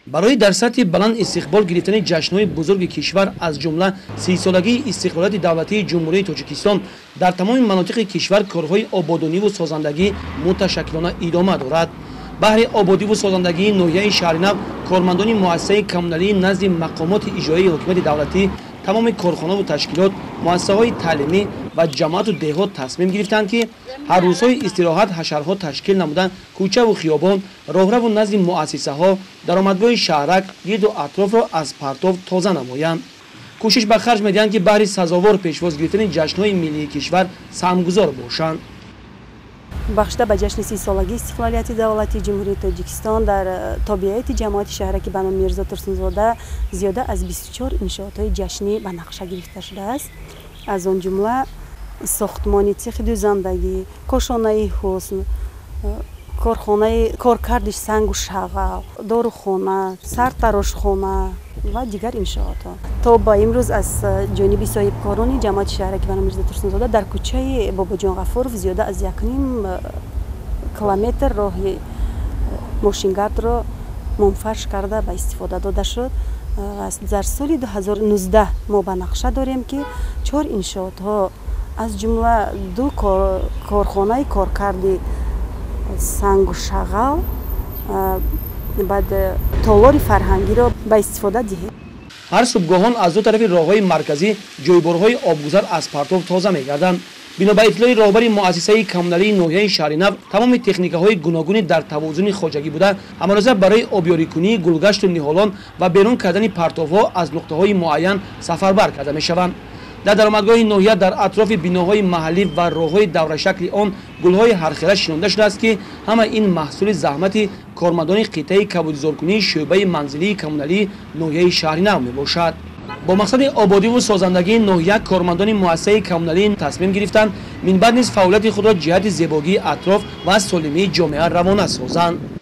Барои дар сатҳи баланд истиқбол гирифтани ҷашнҳои бузурги кишвар, аз ҷумла 30-солагии истиқлолияти давлатии Ҷумҳурии Тоҷикистон, дар тамоми манотиқи кишвар корҳои ободониву созандагӣ муташаккилона идома дорад. Баҳри ободиву созандагии ноҳияи Шаҳринав кормандони муассисаи коммуналии назди мақомоти иҷроияи ҳокимияти давлатӣ, тамоми корхонаву ташкилот, муассисаҳои таълимӣ ва ҷамоату деҳот тасмим гирифтанд, ки ҳар рӯзҳои истироҳат ҳашарҳо ташкил намуда кӯчаву хиёбон, роҳраву назди муассисаҳо, даромадгоҳи шаҳрак, гирду атрофро аз партов тоза намоянд. Кӯшиш ба харҷ медиҳанд, ки баҳри сазовор пешвоз гирифтани ҷашнҳои миллии кишвар саҳмгузор бошанд. Бахшида ба ҷашни 30-солагии истиқлолияти давлатии Ҷумҳурии Тоҷикистон дар тобеияти ҷамоати шаҳраки ба номи Мирзо Турсунзода зиёда аз 24 иншоотҳои ҷашнӣ ба нақша гирифта шудааст. Аз он ҷумла сохтмони цехи дӯзандагӣ, кошонаи ҳусн, корхонаи коркарди сангу шағал, дорухона, сартарошхона ва дигар иншоотҳо. То ба имрӯз аз ҷониби соҳибкорони ҷамоати шаҳраки ба номи Мирзо Турсунзода дар кӯчаи Бобоҷон Ғафуров зиёда аз 1,5 километр роҳи мошингардро мумфарш карда ба истифода дода шуд. Дар соли 2019 мо ба нақша дорем, ки чор иншоотҳо, аз ҷумла ду корхонаи коркарди сангу шағал, баъд толори фарҳангиро ба истифода диҳем. Ҳар субҳгоҳон аз ду тарафи роҳҳои марказӣ ҷойборҳои обгузар аз партов тоза мегарданд. Бино ба иттилои роҳбари муассисаи коммуналии ноҳияи Шаҳринав, тамоми техникаҳои гуногуни дар тавозуни хоҷагӣ буда, ҳамарӯза барои обёрикунии гулгашту ниҳолон ва берун кардани партовҳо аз нуқтаҳои муайян сафарбар карда мешаванд. Дар даромадгоҳи ноҳия, дар атрофи биноҳои маҳаллӣ ва роҳҳои даврашакли он гулҳои ҳархела шинонда шудааст, ки ҳама ин маҳсули заҳмати кормандони қитъаи кабудизоркунии шӯъбаи манзилии коммуналии ноҳияи Шаҳринав мебошад. Бо мақсади ободиву созандагии ноҳия кормандони муассисаи коммуналӣ тасмим гирифтанд, минбаъд низ фаъолияти худро ҷиҳати зебогии атроф ва солимии ҷомеа равона созанд.